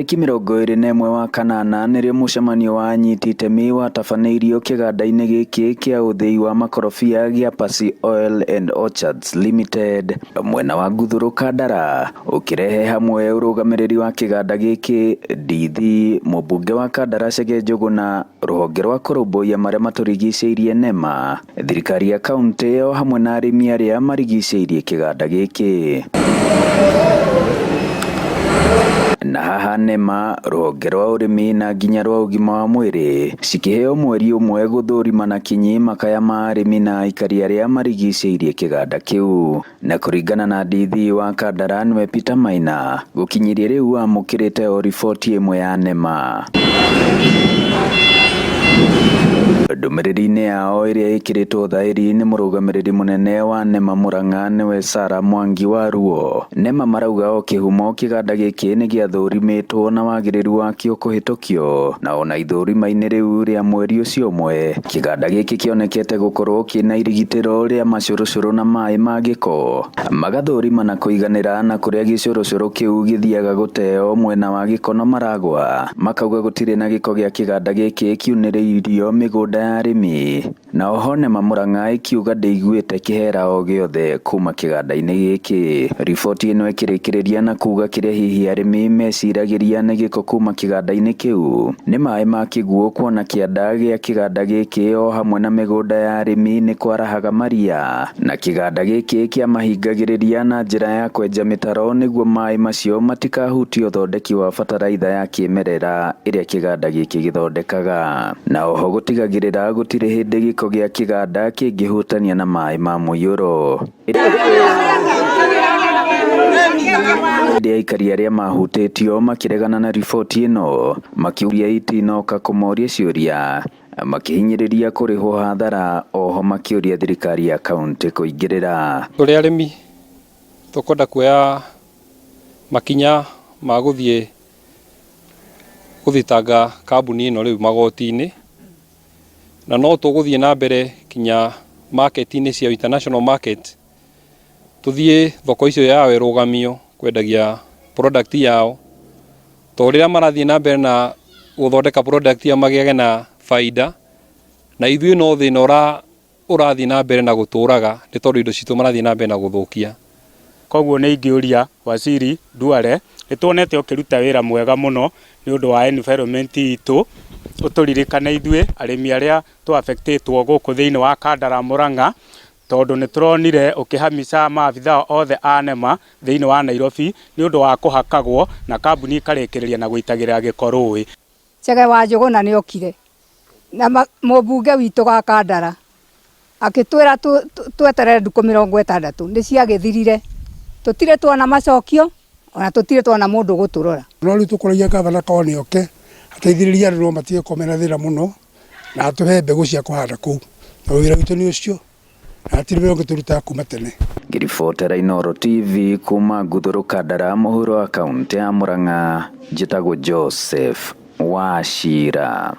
Tarĩki 21 wa kanana nĩrĩo mũcemanio wa anyiti itemi watabanĩirio kĩganda-inĩ gĩkĩ kĩa ũthĩi wa makorobia gĩa Pasi Oil and Orchards Limited mwena wa Nguthũrũ Kandara, ũkĩrehe hamwe ũrũgamĩrĩri wa kĩganda gĩkĩ, Ndithi, mũmbunge wa Kandara Chege Njũgũna, rũhonge rwa kũrũmbũiya marĩa matũrigicĩirie NEMA, thirikari ya kauntĩ o hamwe na arĩmi arĩa marigicĩirie kĩganda gĩkĩ. Na haha NEMA, rũhonge rwa ũrĩmi na nginya rwa ũgima wa mwĩrĩ cikĩheo mweri ũmwe gũthũrima na kinyi makaya ma arĩmi na aikari arĩa marigicĩirie kĩganda kĩu. Na kũringana na Ndithi wa Kandara nĩwe Peter Maina, gũkinyĩria rĩu amũkĩrĩte o riboti ĩmwe ya NEMA. Ndũmĩrĩri-inĩ yao ĩrĩa ĩkĩrĩtwo thaĩri nĩ mũrũgamĩrĩri mũnene wa NEMA Murang'a nĩwe Sarah Mwangi wa Ruo, NEMA marauga o kĩhumo kĩganda gĩkĩ nĩ gĩathũrimĩtwo na wagĩrĩru wakĩo kũhĩtũkio, na ona ithũrima-inĩ rĩu rĩa mweri ũcio ũmwe, kĩganda gĩkĩ kĩonekete gũkorwo kĩna irigitĩro rĩa macũrũcũrũ na maĩ ma gĩko, magathũrima na kũiganĩra na kũrĩa gĩcũrũcũrũ kĩu gĩthiaga gũteo mwena wa Gĩkono Maragwa, makauga gũtirĩ na gĩko gĩa kĩganda gĩkĩ kiunĩrĩirio mĩgũnda ya arĩmi, na oho NEMA Murang'a ĩkiuga ndĩiguĩte kĩhera o gĩothe kuma kĩganda-inĩ gĩkĩ. Riboti ĩno ĩkĩrĩkĩrĩria na kuga kĩrĩa hihi arĩmi meciragĩria nĩ gĩko kuma kĩganda-inĩ kĩu nĩ maĩ ma kĩguũ, kuona kĩanda gĩa kĩganda gĩkĩ o hamwe na mĩgũnda ya arĩmi nĩ kwarahaga maria, na kĩganda gĩkĩ kĩamahingagĩrĩria na njĩra ya kwenja mĩtaro nĩguo maĩ macio matikahutie ũthondeki wa bataraitha ya kĩmerera ĩrĩa kĩganda gĩkĩ gĩthondekaga, na oho gũtigagĩrĩra gũtirĩ hĩndĩ gĩko gĩa kĩganda kĩngĩhutania na maĩ ma mũiyũro. Ĩndĩ aikari arĩa mahutĩtio makĩregana na riboti ĩno, makiuria itinoka kũmoria ciũria, makĩhinyĩrĩria kũrĩhwo hathara, oho makĩũria thirikari ya kauntĩ kũingĩrĩra. Tũrĩ arĩmi tũkwenda kuoya makinya ma gũthiĩ gũthitanga kambuni ĩno rĩu magoti-inĩ, na no tũgũthiĩ na mbere kinya market-inĩ cia international market, tũthiĩ thoko icio yao ĩrũgamio kwendagia product yao, tondũ rĩrĩa marathiĩ na mbere na gũthondeka product yao magĩage na baida, na ithuĩ no thĩna ũrathiĩ na mbere na gũtũraga nĩ tondũ indo citũ marathiĩ na mbere na gũthũkia. Koguo nĩ ingĩũria Waziri Duale, nĩ tuonete ũkĩruta wĩra mwega mũno nĩ ũndũ wa environment itũ, ũtũririkane ithuĩ arĩmi arĩa tũ affectĩtwo gũkũ thĩinĩ wa Kandara Murang'a, tondũ nĩ tũronire ũkĩhamica maabitha othe a NEMA thĩinĩ wa Nairobi nĩ ũndũ wa kũhakagwo na kambuni ĩkarĩkĩrĩria na gũitagĩrĩra gĩko rũĩ. Chege wa Njũgũna nĩ okire na mũmbunge witũ wa Kandara akĩtwĩra tweterere ndukũ 60, nĩ ciagĩthirire, tũtirĩ tuona macokio ona tũtirĩ tuona mũndũ gũtũrora. No rĩu tũkũragia gavana korwo nĩ oke ateithĩrĩrie andũ no matige gũkorwo mena thĩna mũno, na atũhe mbegũ cia kũhanda kũu, tondũ wĩra witũ nĩ ũcio na hatirĩ wĩra ũngĩ tũrutaga kuma tene. Ngĩribotera Inooro TV kuma Nguthũrũ Kandara mũhuro wa kaũntĩ ya Murang'a, njĩtagwo Joseph Wachira.